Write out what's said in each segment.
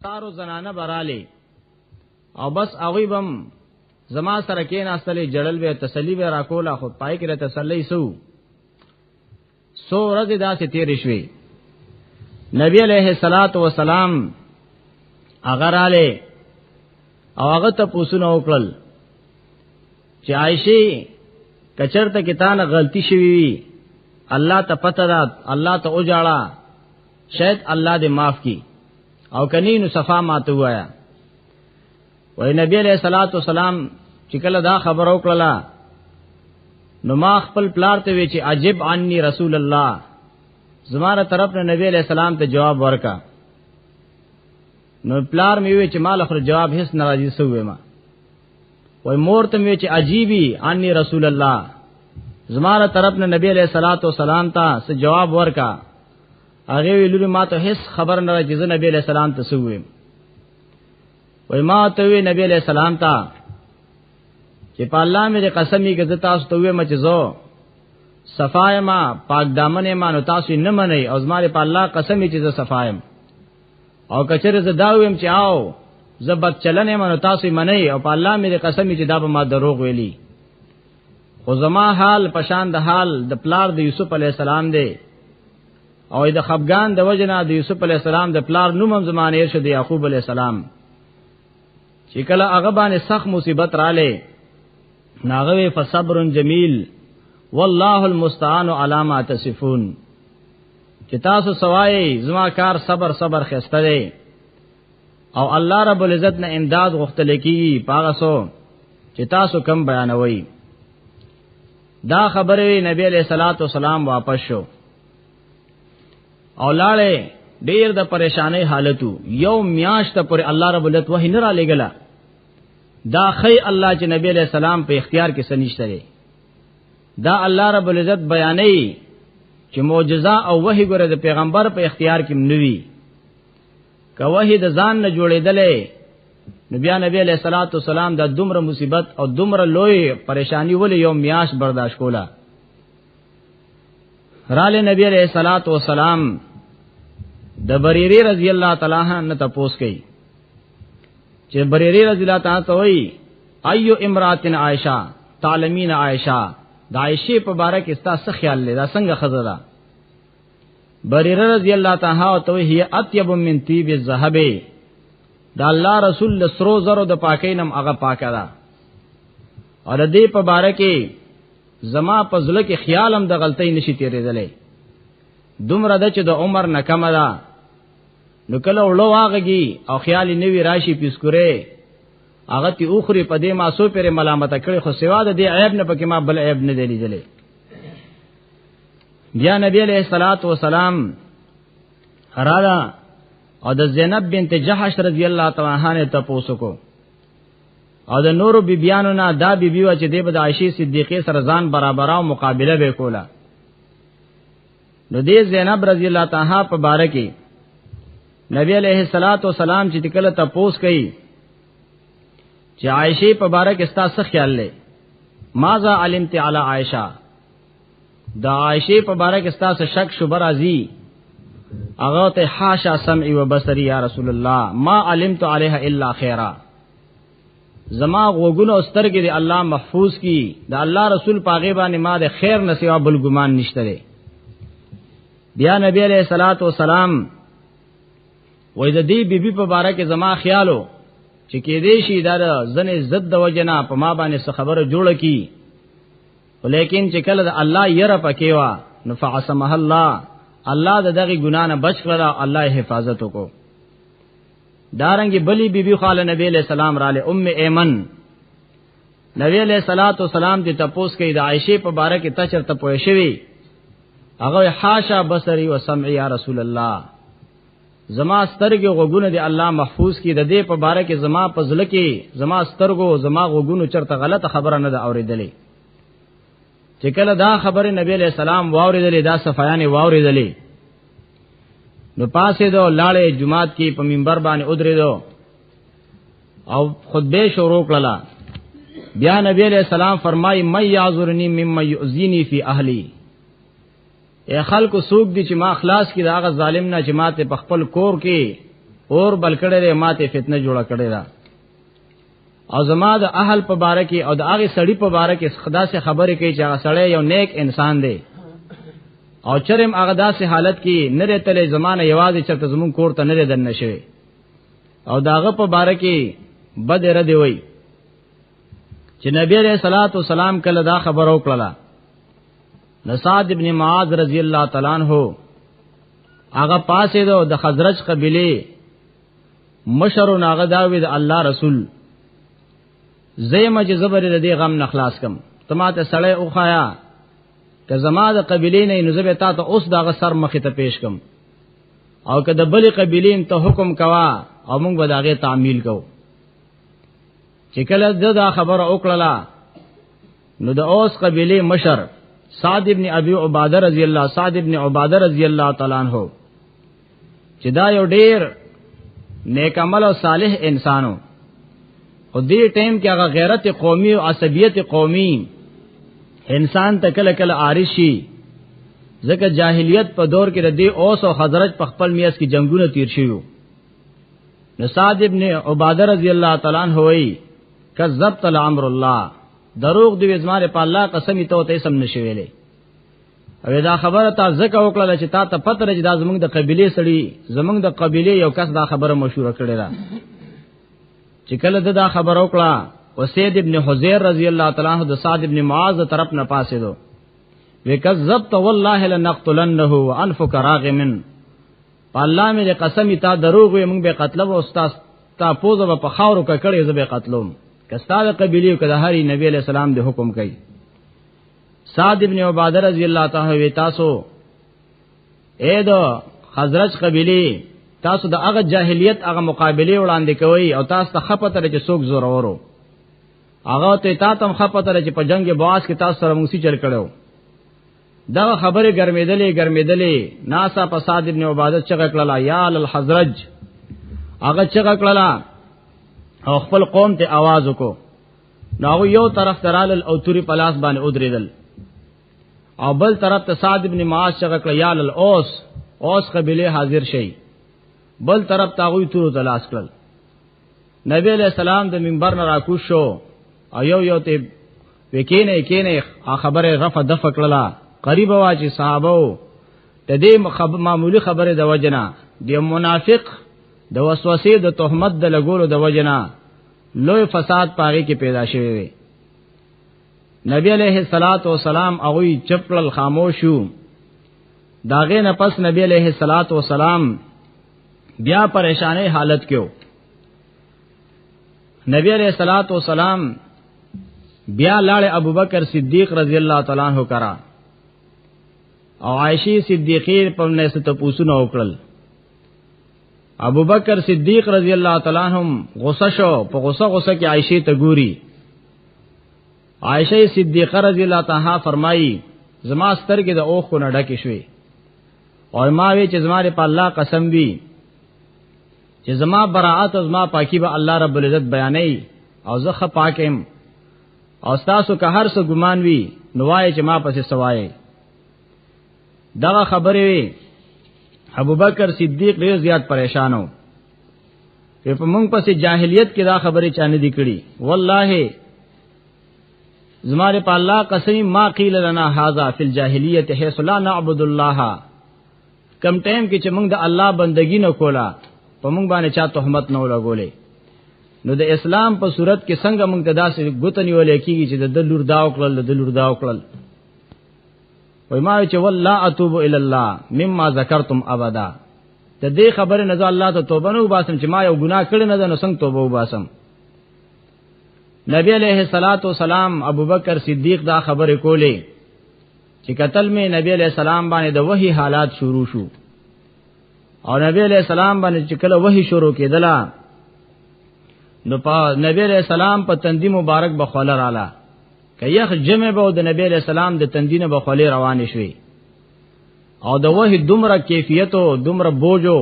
تارو زنانه براله او بس هغه بم زما سره کې ناستلې، جړل به، تسلی به راکولا، خو پای کې تسلی سو سو ورځې داسې تیرې شوې. نبی علیہ الصلات والسلام اگر آله او هغه ته پوسونه وکړل چې عائشه، کچرته کې تا نه غلطي شوی وي، الله ته پته ده، الله ته اوجاړه، شاید الله دې معاف کی، او کني نو صفا ماته وایا. وای نبی علیہ الصلات والسلام چې کله دا خبر وکړه، نو ما خپل پلار ته وی چې عجب عني رسول الله، زماره طرف نه نبی علیہ السلام ته جواب ورکا. نو پلار می وی چې مال خو جواب هیڅ ناراضي سوې ما. وای مور ته وی چې عجیبی عني رسول الله، زماره طرف نه نبی علیہ الصلات والسلام ته څه جواب ورکا. هغه ویلو ما ته هیڅ خبر نه راځي، زه نبی علیہ السلام ته سوې. وای ما ته وی نبی علیہ السلام ته چې په الله مې قسمی کې زه تاسو ته ویم چې زه صفای ما، پاک دامن ما، نو تاسو نه منئ، او زما په الله قسمی چې زه صفایم، او کچره زه دا ویم چې آو زه بد چلن ما، نو تاسو منئ، او په الله مې قسمی چې دا به ما دروغ ویلی. خو زما حال پشان د حال د پلار د یوسف علی السلام دی، او د خفغان د وجنه د یوسف علی السلام د پلار نوم هم زمانه شو د یعقوب علی السلام، چې کله هغه باندې سخت مصیبت رااله، ناغه فصبر جمیل والله المستعان علی ما تصفون، چې تاسو سوای زما کار صبر صبر خسته دی، او الله رب العزت نه امداد غوښتل کی پاغه سو چې تاسو کم بیانوي. دا خبره نبی علیہ الصلوۃ والسلام واپس شو او لاړې. ډیر د پریشانې حالتو، یو میاشت پر الله رب العزت وحی نه را لګلا. دا خی الله چې نبی علیہ السلام په اختیار کې سنشته دی. دا الله رب العزت بیانې چې معجزه او وحی ګره د پیغمبر په اختیار کې نوي. که وحی د ځان نه جوړېدلې، نو بیا نبی علیہ الصلوۃ والسلام دا دومره مصیبت او دومره لوی پریشانی ولې یو میاش برداشت کوله؟ رااله نبی علیہ الصلوۃ والسلام د بریری رضی الله تعالی عنہ نه تپوس کړي چې بریری رضی الله تعالی ته وایي ایو امراتن عائشہ تعلمین عائشہ، د عائشې په باره کې ستا څه خیال لري، دا څنګه خزه ده؟ بریره رضی الله تعالی او ته هي اطیب من طیب الذهب، دا الله رسول له سرو زرو د پاکۍ نم هغه پاکه ده، او د دې په باره کې زما په زړه کې خیالم د غلطۍ نشي تیرېدلې، دومره ده چې د عمر نه کمه ده. نو کله وړو واغږي او خیال نوی راشي، پیسکوره هغه تی اوخري، په دې ما سو پرې ملامت کړي، خو سوا د دې عیب نه پکې ما بل عیب نه دی لیدلې. بیا نبی علیہ الصلات والسلام رالا او د زینب بنت جحش رضی الله تعالی عنها ته پوسو کو، او د نورو بیبیانو نه دا بیبي و چې د بد عائشې صدیقې سره ځان برابر او مقابله به کوله. نو دې زینب رضی الله تعالی په باره کې نبی علیہ الصلات والسلام چې کله تپوس کړي چې عائشې په باره کې ستا څه خیال لې، ماذا علمت علی عائشہ، د عائشې په باره کې ستا څه شک شوبه راځي؟ هغه ته حاشا سمعي و بصري یا رسول الله، ما علمت علیها الا خیرا، زما غوګونو او سترګې دی الله محفوظ کی، د الله رسول پاغه باندې ما د خیر نه سوا بل ګمان نشته دی. بیا نبی علیہ الصلات والسلام وای د دې بیبي په باره کې زما خیالو چې کې دې شي دا زنه عزت د وجنا په ما باندې څه خبره جوړه کی، ولیکن چې کله د الله یره پکې وا، نو فعصمه الله، الله د دغه ګنا نه بچ کړه، الله حفاظت وکړو. دارنګ بلی بی بی خاله نبی علیہ السلام رااله، ام ایمن، نبی علیہ الصلات والسلام دې تپوس کوي د عائشه په باره کې تا چرته پوه شوی؟ هغه حاشا بصری و سمعی یا رسول الله، زما سترګې غوګونه دې الله محفوظ کی، د دې په باره کې زما پزله کې زما سترګو زما غوګونو چرته غلطه خبره نه ده اوریدلې. چې کله دا خبره نبی علیہ السلام واوریدلې، دا صفایان واوریدلې، نو پاسې دو لاړې، جمعات کې په منبر باندې ودرې دو او خطبه شروع کړله. بیا نبی علیہ السلام فرمای مې یعذرنی مما یؤذینی فی اهلی، اے خلکو، سوق دي چې ما خلاص کی دا هغه ظالم نه چې ما ته په خپل کور کې اور بل کړی دی، ماته فتنه جوړه کړی ده او زما د اهل په باره کې او د هغه سړی په باره کې خدا سه خبرې کوي چې هغه سړی یو نیک انسان دی او چرم هغه داسې حالت کې نه رتلې زمانه یوازې چرته زمون کور ته نه دننه شوی او داغه په باره کې بد رد وای چې نبی علیہ الصلوۃ والسلام کله دا خبر وکړه نسعد ابن معاذ رضی الله تعالی عنہ هغه پاسې دو د خزرج قبيله مشر ناغه داوی د الله رسول زېما چې زبر د دې غم نه خلاص کم ته ما ته سړی اوخایا که زما د قبيله نه نو زبر تا ته اوس دغه سر مخې ته پیش کم او که د بل قبيله ته حکم کوا او موږ به داغه تعمیل کو. چې کله دا خبره وکړه نو د اوس قبيله مشر سعد ابن ابي عباده رضی الله سعد ابن عباده رضی الله تعالی عنہ چې دا یو ډیر نیک عمل او صالح انسانو خو دې ټیم کې هغه غیرت قومي او عصبیت قومي انسان ته کله کله عارض شي، ځکه جاهلیت په دور کې د دې اوس او خزرج په خپل میاس کې جنگونه تیر شوي. نو سعد ابن عباده رضی الله تعالی عنہ وی کذبت الامر الله، دروغ دی زماره په الله قسم ته ته سم نشي ویلې. او دا خبره تا زکه وکړه چې تا ته پته لري دا زمونږ د قبيله سړي، زمونږ د قبيله یو کس دا خبره مشهوره کړې ده. چې کله دا خبره وکړه وسید ابن حزیر رضی الله تعالی عنہ د سعد ابن معاذ طرف نه پاسې دو وکذبت والله لنقتلنه وانفك راغم، الله مې قسم تا دروغ وې مونږ به قتل او استاد تا پوزه په خاورو ککړې زه به قتلوم کستا د قبيله کده هری نبی علیہ السلام د حکم کوي. سعد ابن عباده رضی الله تعالی وی تاسو اے دو خزرج قبیله تاسو د هغه جاهلیت هغه مقابله وړاندې کوي او تاسو ته خپته لري چې څوک زور اورو هغه ته تا تم خپته لري چې په جنگ بواس کې تاسو سره موسی چل کړو. دا خبره ګرمېدلې ګرمېدلې ناسا په سعد ابن عباده چغه کړه یا الحزرج، هغه چغه کړه او خپل قوم ته आवाज وکړو. نو یو طرف ترال او توري پلاس باندې ودرېدل او بل طرف ته سعد ابن معاذ چغه کړه یا الاوس، اوس قبيله حاضر شي. بل طرف ته غوي تورو تلاش کړل. نبی علیہ السلام د منبر نه راکوش شو او یو یو ته وکینه کینه خبره رفع دفع کړله. قریب وا چې صحابه د دې معمولی خبره د وجنه د منافق د وسوسې د تهمت د لګولو د وجنه لوی فساد پاره کې پیدا شوی وي. نبی علیہ الصلات والسلام هغه چپړل خاموشو. داغه نه پس نبی علیہ الصلات والسلام بیا پریشانې حالت کې نبی علیہ الصلات والسلام بیا لاړ ابوبکر صدیق رضی الله تعالی عنہ کرا او عائشہ صدیقې په نس ته پوسونه وکړل. ابو بکر صدیق رضی الله تعالی عنہ غصه شو، په غصه غصه کې عائشه ته ګوري. عائشه صدیقه رضی الله تعالی فرمایي زما سترګې د اوښکو نه ډکې شوې او ما وی چې زما په الله قسم وی چې زما براءت او زما پاکي به الله رب العزت بیانوي او زه خ پاکم او تاسو که هر څه ګمان وی نو وای چې ما پسې سوای. دغه خبرې وی ابو بکر صدیق ډیر زیات پریشانو په مونږ پسې جاهلیت کې دا خبرې چانه دي کړي. والله زماره په الله قسم ما قیل لنا هذا فی الجاهلیت حيث لا نعبد الله. کم ټیم کې چې مونږ د الله بندگی نه کولا په مونږ باندې چا تهمت نه ولګولې، نو د اسلام په صورت کې څنګه مونږ ته داسې ګوت نیولې کیږي چې د لور دا وکړل د لور دا وکړل. وای ما چې والله اتوب الی الله مما ذکرتم ابدا. د دې خبره نه الله ته توبه نه وباسم چې ما یو ګناه کړی نه ده نو څنګه توبه وباسم. نبی علیہ الصلات والسلام ابوبکر صدیق دا خبره کولې چې قتل می نبی علیہ السلام باندې د وحی حالات شروع شو او نبی علیہ السلام باندې چې کله وحی شروع کېدله نو په نبی علیہ السلام په تندی مبارک بخوله رااله که یخ جمع به د نبی علیہ السلام د تندی نه بخوله روان شوي او د وحی دومره کیفیت او دومره بوجو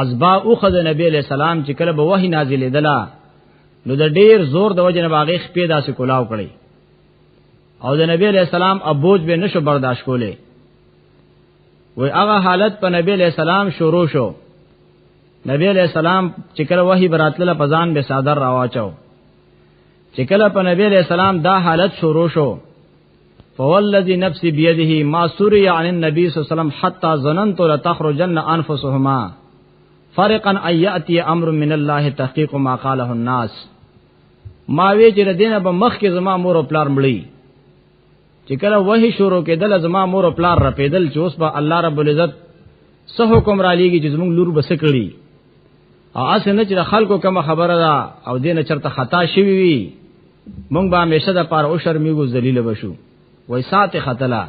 عذبا اوخه د نبی علیہ السلام چې کله به وحی نازلې دلا نو د ډیر زور د وجه نه باغې خپې داسې کولاو کړي او د نبی علیہ السلام ابوج به نشو برداشت کوله. وی هغه حالت په نبی علیہ السلام شروع شو. نبی علیہ السلام چې کله وحی براتله په ځان به صادر راواچو. چې کله په نبی علیہ السلام دا حالت شروع شو، فوالذي نفسي بيده ما سري عن النبي صلى الله عليه وسلم حتى ظننت لتخرجن انفسهما فرقا ان ياتي امر من الله تحقيق ما قاله الناس. ما وی چې دینه به مخ کې زما مور او پلار مړی. چې کله وحی شروع کېدل زما مور او پلار رپیدل چې اوس به الله رب العزت څه حکم را لیږي چې زموږ لور بس کړي، او اسه نه چې خلکو کوم خبره ده او دینه چرته خطا شوی وي، مونږ به همیشه د پاره او شرمېږو، ذلیل بشو. وای ساته خطلا.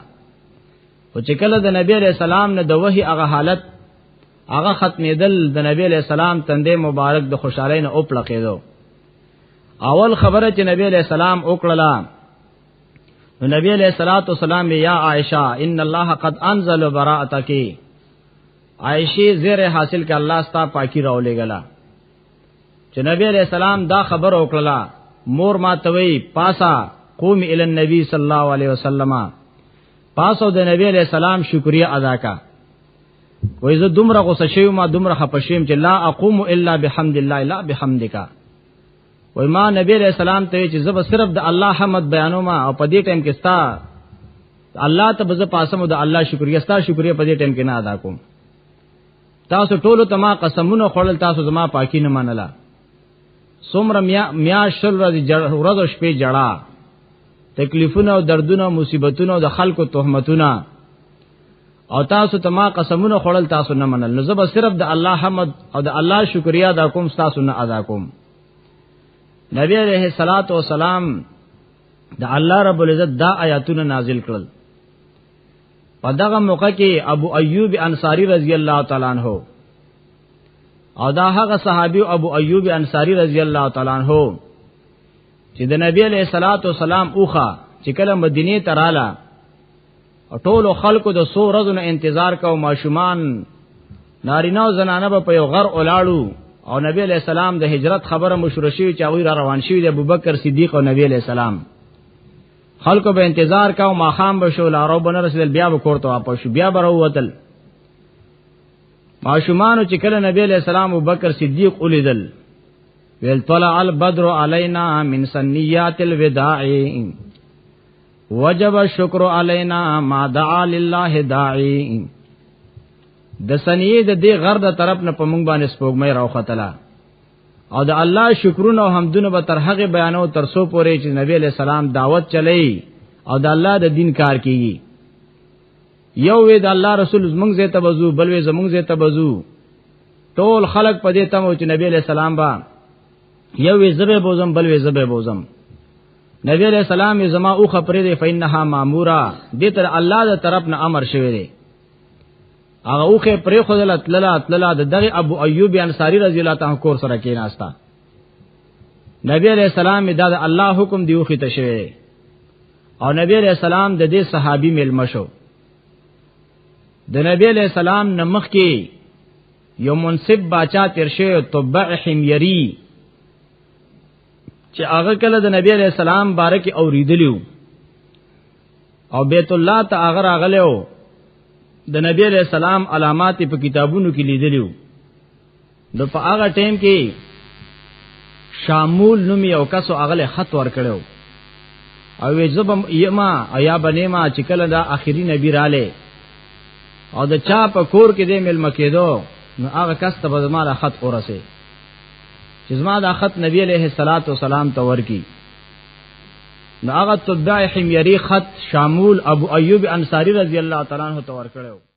او چې کله د نبی علیہ السلام نه د وحی هغه حالت هغه ختمېدل، د نبی علیہ السلام تندې مبارک د خوشحالۍ نه اوپلقېدو. اول خبره چې نبی علیہ السلام وکړه، نو نبی علیہ الصلوۃ والسلام یا عائشہ ان الله قد انزل براءتک. عائشہ زیر حاصل ک الله ستا پاکي راولېګلا. چې نبی علیہ السلام دا خبر وکړه، مور ما توي پاسا قوم ال النبی صلی الله علیه وسلم، پاسو د نبی علیہ السلام شکریا ادا کا. وای زه دومره غوسه شوم، ما دومره خپه شوم چې لا اقوم الا بحمد الله لا بحمدک. وای ما نبی علیہ السلام ته چې زه به صرف د الله حمد بیانوم او په دې ټیم کې ستا الله ته به زه پاسم د الله شکریا، ستا شکریا په دې ټیم کې نه ادا کوم. تاسو ټولو ته ما قسمونه خوړل، تاسو زما پاکي نه منله. څومره میا شل ورځې ورځ او شپې جړا، تکلیفونه او دردونه او مصیبتونه او د خلکو تهمتونه، او تاسو ته ما قسمونه خوړل، تاسو نه منل. نو زه به صرف د الله حمد او د الله شکریا ادا کوم، تاسو نه ادا کوم. نبی علیہ الصلات والسلام د الله رب العزت دا آیاتونه نازل کړل. په دغه موقع کې ابو ایوب انصاری رضی الله تعالی عنہ، او دا هغه صحابي ابو ایوب انصاری رضی الله تعالی عنہ چې د نبی علیہ الصلات والسلام اوخه چې کله مدینه ته رااله، ټول خلکو د سو ورځو نه انتظار کاو، ماشومان نارینه او زنانه به په یو غر ولاړو، او نبی علیہ السلام د هجرت خبره مشهور شوی چې هغه را روان شوی د ابوبکر صدیق او نبی علیہ السلام. خلکو به انتظار کاو، ماخام به شو، لارو به نه رسیدل، بیا به کور ته واپس شو، بیا به راووتل. ماشومانو چې کله نبی علیہ السلام ابوبکر صدیق ولیدل، ویل طلع البدر علینا من سنیات الوداع وجب الشکر علینا ما دعا لله داعی. د سنیه د دې غر د طرف نه په مونږ باندې سپوږمۍ راوختله، او د الله شکرونه او حمدونه به تر هغه بیانو تر سو پورې چې نبی علیہ السلام دعوت چلی او د الله د دین کار کیږي. یو وی د الله رسول زمونږ زه ته بزو، بل وی زمونږ زه ته بزو. ټول خلق په دې تم چې نبی علیہ السلام با یو وی زبه بوزم، بل وی زبه بوزم. نبی علیہ السلام زما او خبرې دی فینها مامورا، دې تر الله د طرف نه امر شوی دی. هغه اوخه پرې خدل تللا تللا د دغه ابو ایوب انصاری رضی الله تعالی کور سره کېناستا. نبی علیہ السلام دا د الله حکم دی اوخه ته شوی، او نبی علیہ السلام د دې صحابي ملما شو. د نبی علیہ السلام نمخ کې یو منصب باچا تیر شوی، تبع حمیری، چې هغه کله د نبی علیہ السلام بارک اوریدلیو او بیت الله ته هغه راغلیو، د نبی علیہ السلام علامات په کتابونو کې لیدلیو. نو په هغه ټیم کې شامول نوم یو کس هغه له خط ور کړو، او زبم یما یا بنیما چې کله دا اخیری نبی رااله او د چا په کور کې دې ملما کېدو، نو هغه کس ته به زما خط ورسه چې زما دا خط نبی علیہ الصلات والسلام ته ورکی. نو هغه تبع حمیری خط شامول ابو ایوب انصاری رضی الله تعالی عنہ ته ورکړو.